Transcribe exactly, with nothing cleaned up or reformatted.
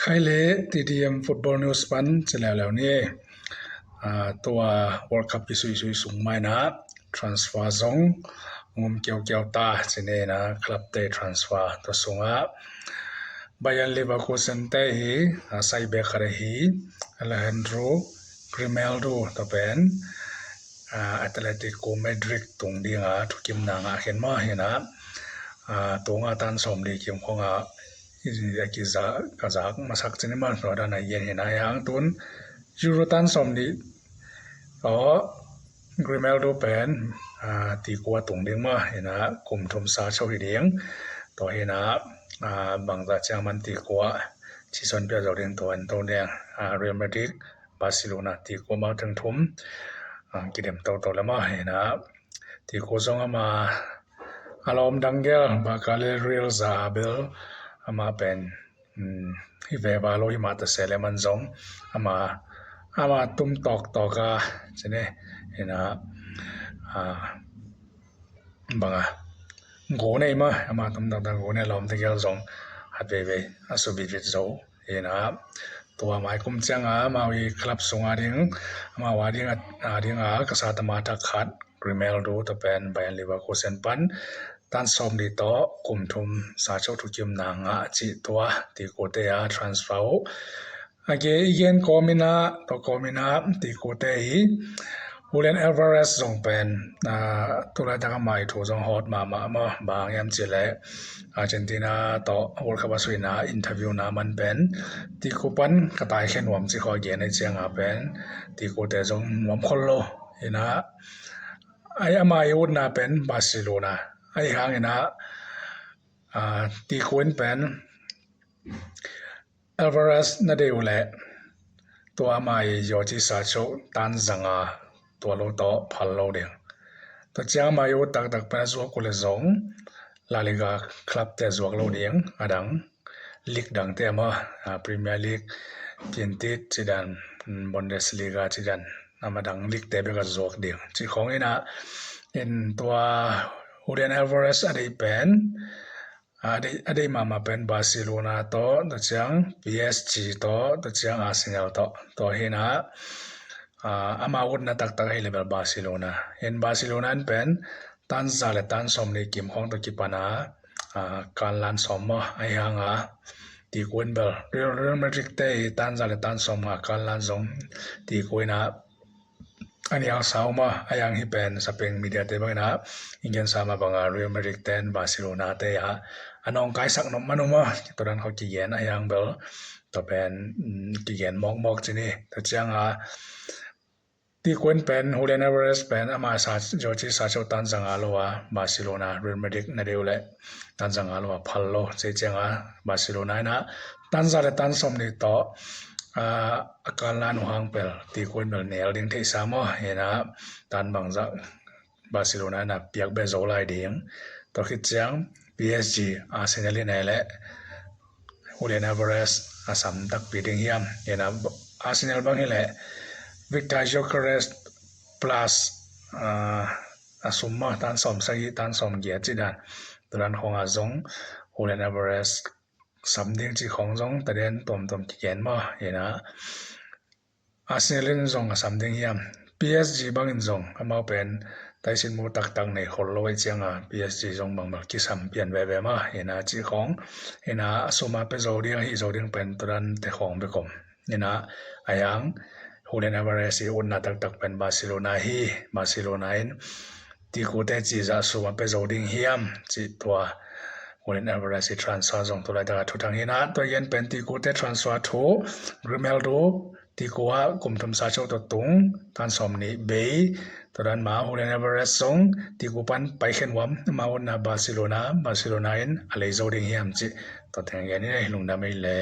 Kei le T D M Football News pan ci leuleu ni. Tua World Cup kisuisui sung mai-in ah transfer zong ngum kiaukiau ta ci ni. Club te transfer tua sungah Bayer Leverkusen te hi, sai bek khat ahi Alejandro Grimaldo tua pen Atletico Madrid tung dinga thukimna ngah khin mah hi. Tua tan sawmli kim khawngah a kizak, ka zak masak cin i man tua dan a gen hi. Ahi hang tun Euro tan sawmli tawh Grimaldo pen tikua tung ding mah hi. Kum thum sa cho hi ding. Tua hi. Bangzah ciang man tikua cison pia zo ding tua en to ding. Real Madrid, Barcelona tikua mau teng thum kidem toto le mah hi. Tikua zong ama a lawm dang gel baka le Real za bel ama pen hi veva lo hi mah ta se le man zong ama ama tum tawktawk a ci ni. Banga go nei mah ama tum tawktawk go nei lawm te gel zong hat veivei a su vitvit zo hi. Tua mai kum cianga amau i club sunga ding amau a ding a dinga ka sa tama thak khat Grimaldo tua pen Bayer Leverkusen pan tan sawmli tawh kum thum sa cho thukimna ngah cih tua tikua te a transfer uh. A ge i gen kawmin ah tua kawmin ah tikua te hi. Julian Alvarez zong pen tulaitak ama i thu zong hawt mahmah maw, bang hiam cih leh Argentina tawh World Cup a suina interview na man pen tikua pan ka taikhe nuam ci khawng a gen a cianga pen tikua te zong nuam khol lo hi. Ai ama i utna pen Barcelona ahi hangin ah tikua in pen Alvarez na deih uh leh tua ama i Jordi Sancho tan zanga tua lo tawh phal lo ding. Tua ciang ama i ut taktak pen a zuak uh leh zong La Liga club te zuak lo ding, a dang league dangte ama Premier League, Piantit cidan, Bundesliga cidan ama dang league te bek a zuak ding ci khawng hi. In tua Julian Alvarez a deih pen a deih mahmah pen Barcelona tawh tua ciang P S G tawh tua ciang Arsenal tawh tua hi. Ama utna taktak ahi le bel Barcelona in Barcelona in pen tan za le tan sawmli kim khawng tawh kipana kanlan sawm maw ahi hanga tikua in bel Real Madrid te hi tan za le tan sawmnga kanlan zong tikua in ah a nial sa uh maw. Ahi hang hi pen sapeng media te bangin ah i gensa mah banga Real Madrid ten Barcelona te ah a nawngkaisak nop man uh maw. Tua dan khawng kigen ahi hang bel tua pen kigen mawkmawk ci ni. Tua cianga tikua in pen Julian Alvarez pen ama Jordi Sancho tan zanga lo a Barcelona Real Madrid na deih uh leh tan zanga lo a phal lo ci cianga Barcelona in ah tan za le tan sawmli tawh a kanlan uh hang pen tikua in bel nel ding theihsa maw hi. Tan bangzah Barcelona in ah piak beh zo lai ding. Tua khit ciang P S G, Arsenal in ah leh Julian Alvarez a sam takpi ding hiam? Arsenal bang hi leh Viktor Gyökeres plus a sum maw tan sawm sagih tan sawm giat ci dan tua dan khawng a zong Julian Alvarez sam ding ci khawng zong taden tuamtuam kigen maw hi. Arsenal in zong a sam ding hiam? P S G bangin zong amau pen taisin mu taktak nei khol lo ahi cianga P S G zong bangmah kisam pian veve maw hi. Ci khawng hi. A sum a pia zo ding ahi zo ding pen tua dan te khawng bek om hi. Ahi hang Julian Alvarez i utna taktak pen Barcelona hi. Barcelona in tikua te cih zah sum a pia zo ding hiam cih tua Julian Alvarez i transfer zong tulaitak a thuthang hi. Tua gen pen tikua te transfer thu Grimaldo tikua kum thum sa cho tawh tung tan sawmnih bei tua dan ma Julian Alvarez zong tikua pan paikhe nuam ama utna Barcelona, Barcelona in a lei zo ding hiam cih tua teng gen hi. Lungdam ei le.